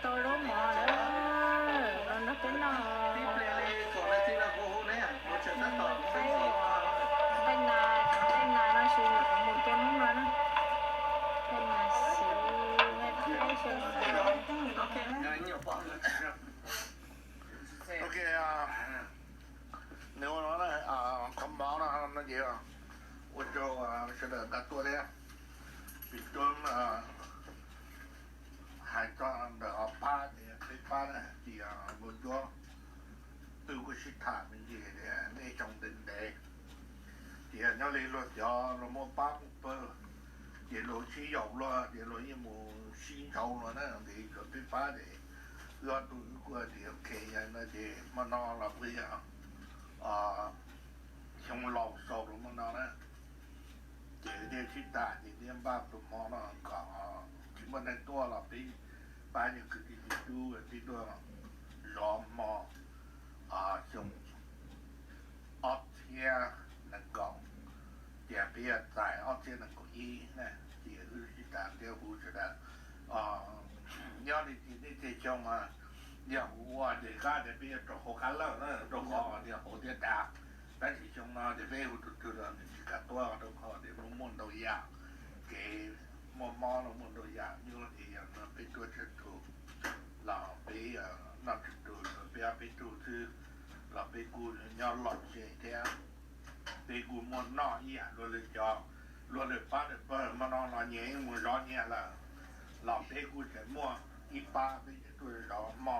Tau zaub mov lawm, los nrog peb noj. Nqaij nas, nqaij nas no ces mus rau hnub no na. Nqaij nas xwb, nqaij qhaib xwb. Ok, nws ua no na, qhov mov no no ces ua rau sawv daws nqa tuaj thiab. Vim tuaj hais txog ntawm ob pab ces peb pab na, ces luag ncuab twb kuj sib tham me ntsis tias nej xyoo ntev ntev, ces nyob li luag cov luag muaj pab muaj pawg, ces luag sib yaum luag ces luag yeej mus sib ntsauv luag na, ntev tsuas peb pab ces wb ob tug wb kuj tias ok yog no ces hmo no los kuj yog xyoo laus xaus rau hmo no na. Ces thiaj sib tham ces thiaj npaj tus hmo no kom tsis muaj neeg tuaj los peb pab cov kwv tij tij tub tib tuaj zov hmo xyoo ob txhiab nees nkaum, ces peb yuav txais ob txhiab nees nkaum ib na. Ces wb sib tham thiab hu sawv daws, nyob li ces nej tej xyoo yog hu ua ces qab tias peb yuav rau hauv qab lawj na, rau qhov tias hauv thiab dav. Tab sis xyoo no ces peb hu tus twg los nws tsis kam tuaj rau qhov tias muaj muaj ntau yam, kev muaj mob los muaj ntau yam, nyob li yog no peb tuaj tsawg tus los peb noj tsawg tus, peb ob peb tug xwb los peb kuj nyob lom zem thiab. Peb kuj muaj noj ib yam luag lwm cov, luag lwm pab lwm pawg hmo no los nyias mus zov nyias lawm, los peb kuj tseem muaj ib pab peb tseem tuaj zov hmo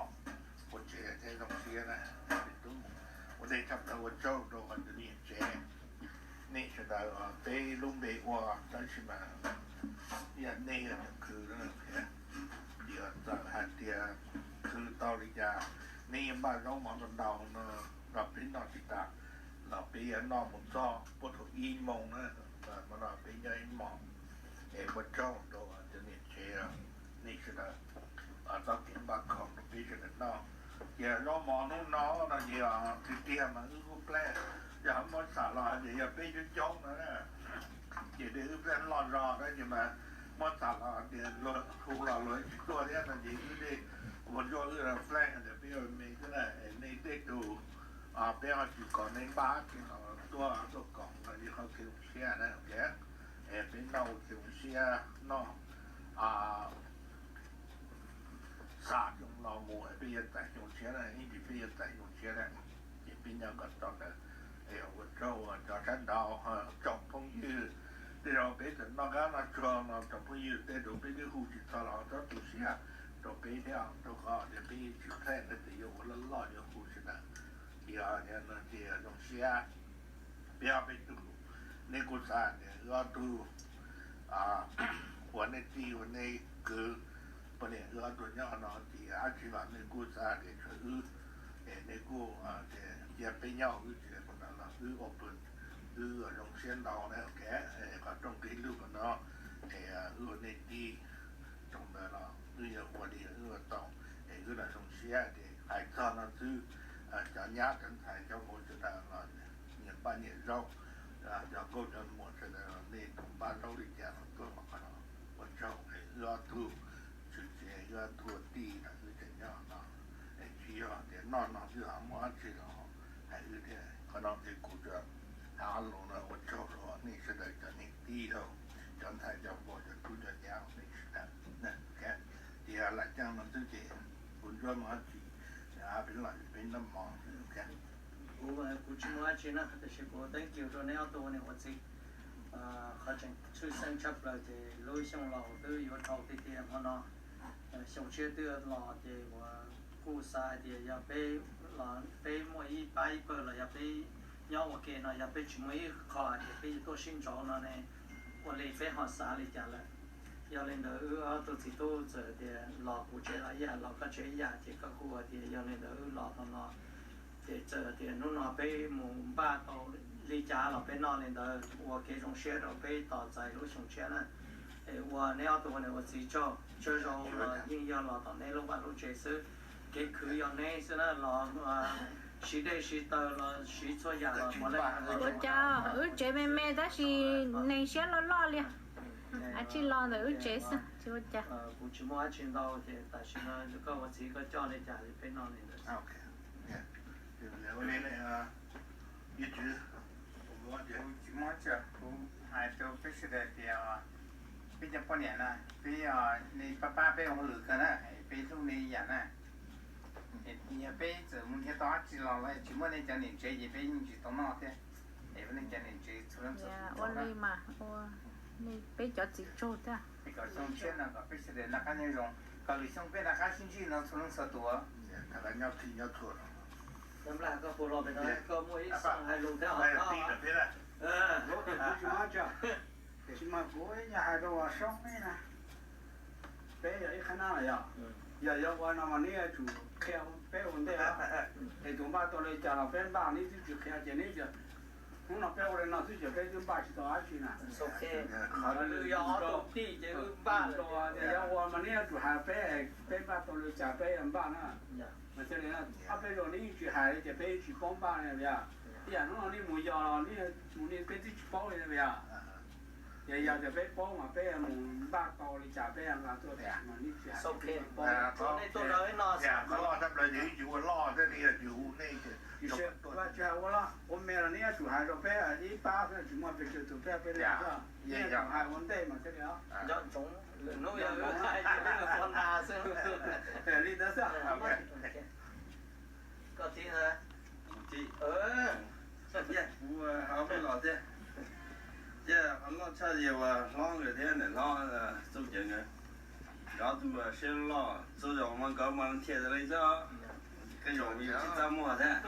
ua tsev thiab zoo siab na. Peb tub mus ua dej tshaj plaws ua tsaug rau qhov tus niam tsev, nej sawv daws peb lub npe ua tab sis mas yog nej yog tus khwv, yog txawm hais tias khwv tau li cas, nej yeej npaj zaub mov ntau ntau no rau peb noj tsis tas, los peb yuav noj mus txog puag thaum ib moos na, hmo no peb nyob ib hmos. Es ua tsaug rau cov niam tsev, nej sawv daws txoj kev npaj khoom rau peb sawv daws noj. Ces zaub mov hnub no no ces tiag tiag mas wb kuj pleg, yog muab xam los hais tias yog peb coob coob no na, ces tej wb pleg loj zog tab sis mas muab xam los hais tias luag hu los luag tsis tuaj thiab no ces wb tej ua ntsuag wb pleg tias peb ua me xwb na, nej tej tus peb ho tsis kom nej npaj tsis los tuaj tuaj koom no ces qhov kev zoo siab na. Es peb noj ua kev zoo siab noj, xa xyoo los mus peb yuav txais xyoo tshiab na, ib ntsis peb yuav txais xyoo tshiab na. Ces peb nyob kom txog ntawd, es ua tsaug cov sab nraud tsoom phooj ywg, tej zaum peb txawm noj qab noj tsuag no tsoom phooj ywg tej tus peb twb hu tsis txog los txhob tu siab rau peb thiab, rau qhov tias peb yeej tsis pheej ntawd tias yuav ua loj loj yuav hu sawv daws. Yog no ces zoo siab peb ob peb tug, nej kuj xav tias wb ob tug ua nej tij ua nej kwv, poj niam wb ob tug nyob no ces dab tsi los nej kuj xav tias tshuav wb, es nej kuj tias cia peb nyob wb tsis ua no los wb ua pw, wb zoo siab ntau na. Qhov rooj qhib lug no, es wb ua nej tij tsoom ntawd los wb yuav ua li wb ua tau, es wb los zoo siab ces hais txog no xwb. Cov nyab cov ntxhais cov vauv sawv daws los nyias npaj nyias zaub, cov nkauj cov muam sawv daws los nej tus npaj zaub li cas los tuaj los qhov no. Ua tsaug, es wb ob tug tshwm sim, wb ob tug tij los wb tseem nyob no, es tsis yog tias noj no xwb ho muaj dab tsi los hais wb thiab. Qhov no ces kuv tsuas hais ob lus no ua tsaug rau nej sawv daws cov niam tij rau, cov ntxhais cov vauv cov tub cov nyab nej sawv daws. Tias lam caaj no xwb ces kuv ntsuab mus dab tsi, peb los peb noj mov. Kuv, kuv tsis muaj dab tsi na, tiam sis kuv thank you rau neb ob tug niam ua txiv. Qhov tseem tshwj xeeb tshaj plaws ces lub xyoo laus twb yuav dhau tiag tiag hmo no, xyoo tshiab twb los ces uas kuj xav hais tias yog peb, peb muaj ib pab ib pawg los yog peb nyob ua ke no yog peb tsis muaj ib qho hais tias peb yuav tuaj sib ntsauv no ne, ua li peb ho xav li cas lawm. Yog li ntawd wb ob tug txiv tub txawm tias los kuv tsev los ib yam los koj tsev ib yam ces koj kuj hais tias yog li ntawd wb los tau no. Ces txawm tias hnub no peb mus npaj tau li cas los peb noj li ntawd ua kev zoo siab rau peb tos txais lub xyoo tshiab na. Es ua neb ob tug niam ua txiv tsaug, tsaug zog los yeej yog los tom neb lub vaj lub tsev xwb. Kev khwv yog neb xwb na, los siv dej siv taws los siv txhua yam los ua cas wb tsev me me tab sis neeg siab loj loj li. Ab tsi los ntawm wb tsev xwb tsis ua cas. Kuv tsis muaj dab tsi ntau ces tam sim no koj ua txiv koj coj li cas li peb noj li ntawd. Kuv tsis muaj dab tsi, kuv hais rau peb sawv daws tias peb cov poj niam na, peb nej pab pab peb ua hauj lwm kawg na, peb hlub nej ib yam na. Yog peb txawm mus nrhiav tau dab tsi los los tsis muaj nej cov niam tsev ces peb yeej tsis tau noj thiab. Es nej cov niam tsev txhua leej txhua tus ua li mas ua peb cov txiv tsaug thiab. Peb kom xyoo tshiab no kom peb sawv daws noj qab nyob zoo, kom lwm xyoo peb noj qab sib ntsib no txhua leej txhua tus. Kuv tsis muaj dab tsi, tiam sis mas kuv nyuam hais rau Soob na, peb yog ib qhab nab los yog, yog yuav ua no mas neb yuav tsum qhia peb ua ntej, es tus npaj tau li cas los peb npaj, neb twb tsis qhia ces neb tias hnub no peb ua li no xwb ces peb twb npaj tsis tau dab tsi na. Qhov twg yog ob tug tij ces wb npaj, tias yuav ua mas neb yuav tsum hais peb, peb npaj tau li cas peb yuav npaj na. Mas thiaj li ob peb zaug neb yeej tsis hais li ces peb yeej tsis paub npaj li yom. Ib yam hnub no neb mus yos los neb mus li peb twb tsis paub li yom. Ces yog tias peb paub mas peb mus npaj tau li cas peb nqa tuaj tias mas neb tsis hais, peb tsis paub. Qhov loj tab plaws ces wb tsis ua loj thiab, yog tsis hu nej ces Vaj tsis hais ua loj ua me los neb yuav tsum hais rau peb ib pab xwb, tsis muaj pes tsawg tus peb peb li xwb, neb yuav tsum hais ua ntej mas thiaj li os. Nco ntsoov, lwm hnub yog wb hais ces peb mus qhov ntas xwb. Li ntawd xwb. Koj txiv, kuv ho peb los thiab, thiab qhov loj tshaj yog uas hlob nkawd thiab niam hlob Txuj Ceev nkawd, nkawd ob tug siab loj txhua zaus mas nkawd mas nrhiav tas li xwb, koj zaum yus tsis txaj muag thiab.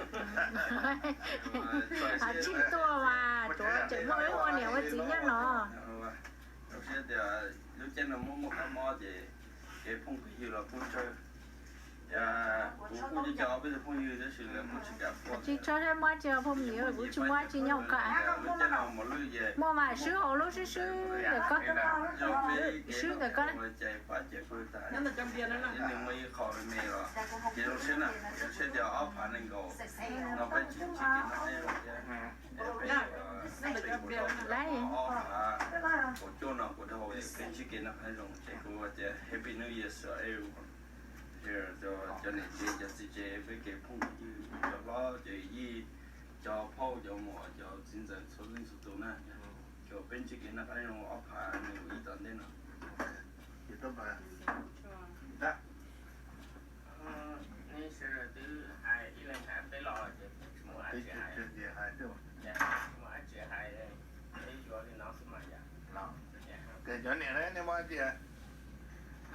Tsis tuaj mas tsuav tseem muaj wb ua niam ua txiv nyob no. Rau siab tias lub caij no muaj muaj kab mob ces kev phooj kev ywg los kuj tsawg. Kuv kuj coj cov peb tug phooj ywg tab sis lawv kuj tsis kam pub. Tsis txhob muaj tsi phooj ywg, kuv tsis muaj tsi nyob hauv ko. Muaj mas swb hauv lub swb swb ntawm ko, swb ntawm ko. Nws muaj ib qho me me los ces zoo siab na, zoo siab tias ob phav nees nkaum no peb tsis tsis kev noj qab nyob zoo thiab. Peb ob phav kaum cuaj no kuv dhau peb tsis kev noj qab nyob zoo ces kuv tias Happy New Year to everyone. Cov niam tsev cov txiv tsev peb kev phooj ywg cov hlob cov yij cov phauj cov muam cov txiv ntxawm txhua leej txhua tus na, kom peb ntsib kev noj qab nyob zoo ob phav nees nkaum ib tom ntej no. Nej sawv daws twb hais ib leeg hais peb los ces kuv tsis muaj dab tsi hais, tsis muaj dab tsi hais, peb yuav li no xwb mas yom.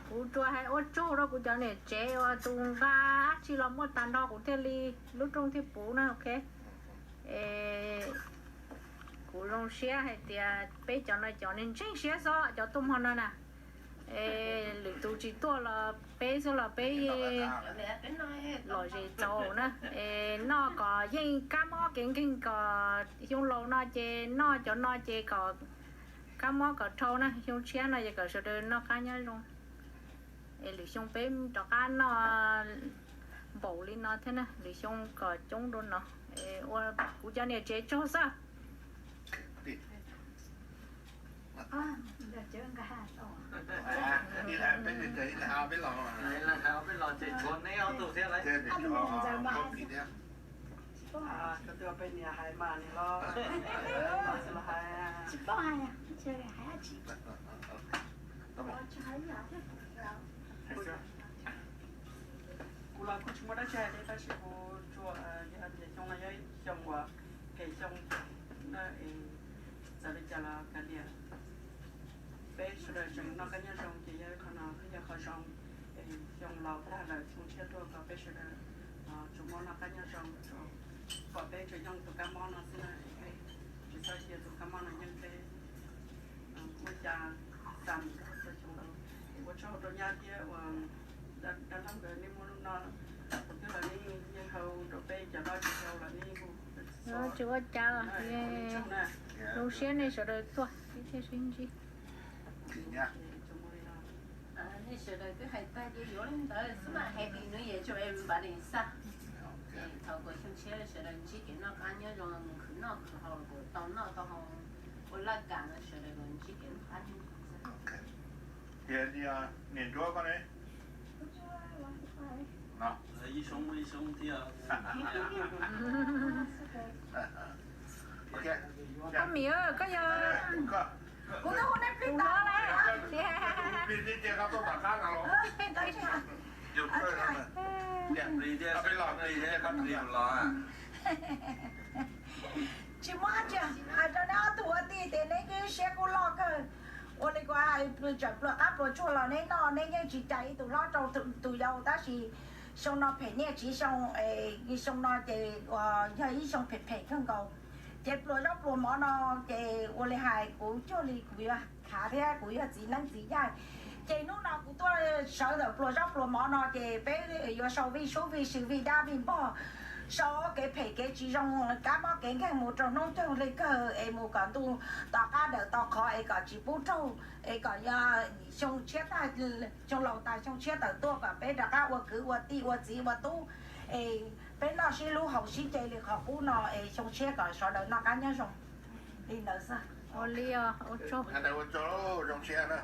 Kuv tsuas hais ua tsaug rau kuv cov niam tsev uas tus nqa dab tsi los muaj tag nrho kuv thiaj li lub rooj thiaj puv na, ok. Es kuv zoo siab hais tias peb cov no cov ntseeg siab xwb cov tuaj hmo no na. Es lwm tus tsis tuaj los peb xwb los peb lom zem txaus na. Es noj kom yeej kab mob kev nkeeg kom xyoo laus no ces noj cov no ces kom kab mob kom dhau na, xyoo tshiab no ces kom sawv daws noj qab nyob zoo. Es lwm xyoo peb rov qab noj npaum li no thiab na, lwm xyoo kom coob dua no. Ua kuv cov niam tsev tsaug xwb. Tsis paub hais, hais tsis paub hais. Kuv los kuj tsis muaj dab tsi hais li tab sis kuv tsuas yog tias xyoo no yog ib xyoo uas kev xyoo na, es txawm li cas los kav liam, peb sawv daws tseem noj qab nyob zoo ces yog qhov no yog qhov zoo. Es xyoo laus tag lawm xyoo tshiab tuaj kom peb sawv daws tsuas muaj noj qab nyob zoo, pom peb tsuas yoog tus kab mob no xwb na, peb tsis txhob cia tus kab mob no yeej peb. Ua cas xa mus rau xyoo laus, ua tsaug rau nyab thiab uas dab laug nkawd nej muaj lub no, tus twg los nej yeej hau rau peb cov loj tsis hau los nej hu. Tsis ua cas, zoo siab nej sawv daws tuaj thiab sib ntsib. Nej sawv daws twb hais tag ces yuav li ntawd xwb mas, Happy New Year to everybody xwb. Thov kom xyoo tshiab sawv daws ntsib kev noj qab nyob zoo, mus khwv noj khwv haus los kom tau noj tau haus, ua laj kam no sawv daws kom ntsib kev noj qab nyob zoo. Tias niam Ntsuab koj ne? Koj Mim, koj yog, kuv twb hu nej plig tas lawm. Plig tiag tiag, koj tuaj tom qab no los? Peb los plig thiab koj plig los. Tsis muaj dab tsi, hais rau neb ob tug ua tij tias neb siab kuj loj kawg. Ua li kuv hais, txawm pluas qab pluas tsuag los neb noj, neb yeej tsis cais ib tug hlob rau tus yau, tab sis xyoo no phem niaj tsis xyoo, xyoo no ces yog ib xyoo phem phem kawg nkaus. Ces pluas zaub pluas mov no ces ua li hais kuv cuag li kuv yuav khav thiab kuv yog txiv neeb txiv yaig. Ces hnub no kuv tuaj sawv ntawm pluas zaub pluas mov no ces peb yuav sau vij sub vij sw vij dab vij npog, sau kev phem kev tsis zoo, kab mob kev nkeeg mus rau hnub nyoog li kawg es mus kom ntuj tom qab dawm tau qhov es kom tsis pub raug, es kom yog xyoo tshiab tag, xyoo laus tas xyoo tshiab tawm tuaj kom peb rov qab ua kwv ua tij ua txiv ua tub, es peb noj sib hlub haus sib ce li qhov qub no es xyoo tshiab kom sawv daws noj qab nyob zoo. Li ntawd xwb. Ua li os, ua tsaug. Ua tsaug, zoo siab na.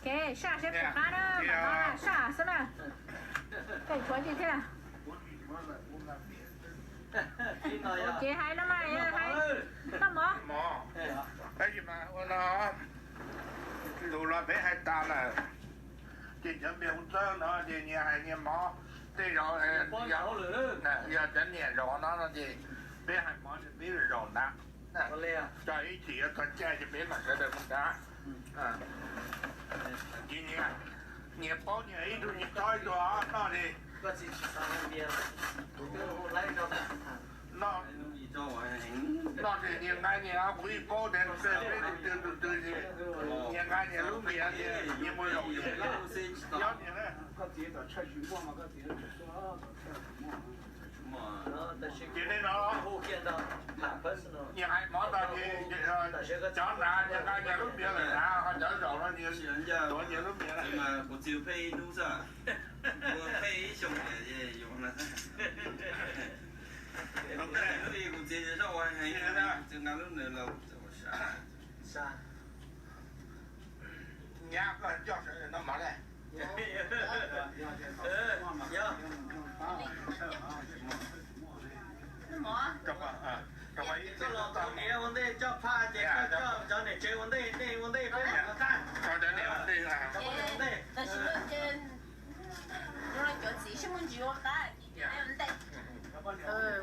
Kev saj seb puas qab na, saj xwb na. Koj tshuav tsis thiab? Ces hais no mas, hais toj mov. Tab sis mas ua no, tus los peb hais tas lawm, ces cov npias hu txawb no ces nyias hais nyias mov, tej zaum yog cov niam zaum no no ces peb hais mov peb zaum ntawd. Tso ib chim yuav txog caij ces peb mam sawv daws mus ntawd. Ces nyias paub nyias ib tug, nyias txob ib tug noj li. Noj ces nyias nqa nyias, kuv yeej paub tias peb tus twg tus twg ces nyias nqa nyias lub npias ces nyias mus zaum nyob nyias na. Ces nej no, nyias hais mov tas ces cov hnav nyias nqa nyias lub npias lawm hnav, ho cov zaum no nyias tuav nyias lub npias. Kuv txiv pheej ib hnub xwb, kuv pheej ib xyoo na. Kuv txiv zoj ua heev, kuv txiv nqa lub nws los. Nyab koj coj sawv daws noj mov na. Koj los tau niam ua ntej coj phaj ces koj coj cov niam tsev ua ntej, nej ua ntej peb ua qab. Cov niam ua ntej, cov ua ntej.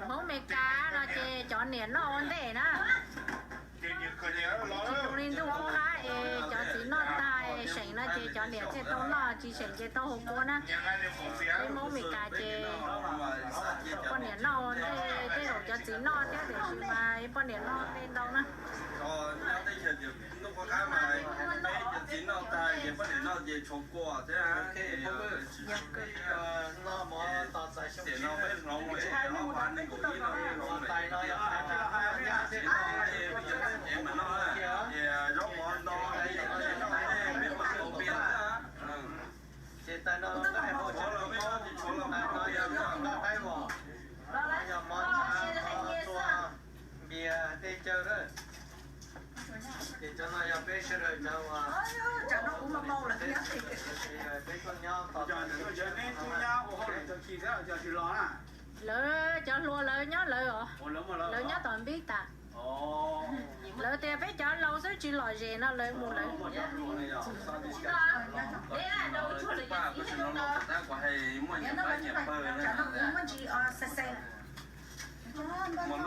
Hmoob Meskas no ces cov niam noj ua ntej na. Tsis zoo li ntuj qub qab es cov txiv noj tag seem no ces cov niam thiaj tau noj, tsis seem ces tau hu kua na. Peb Hmoob Meskas ces poj niam noj ua ntej, tej zaum cov txiv noj thiab tiam sis mas poj niam noj ua ntej ntau na. Ntuj qub qab mas peb cov txiv noj tag ces poj niam noj ces tshuav kua thiab. Tiam no peb hloov lawm, ob phav nees nkaum ib no peb hloov lawm, ces zaub mov no, peb mam tau piaj thiab. Ces tais no, tshuav los peb noj, ces tshuav los peb tau piaj thiab. Npias tej caw lawm. Ces cov no yog peb sawv daws cov uas, peb tuaj nyob, cov neb tuaj nyob ua hauj lwm tag kis thiab cov tsis los na. Lawv cov hluas lawv nyob lawv os, lawv nyob tom npib tas. Lawv tias peb cov laus xwb tsis lom zem no lawv mus lawv. Muaj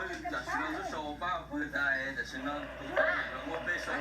lub tam sim no lub sau pab pawg tas, tam sim no tus poj niam los muab peb sau.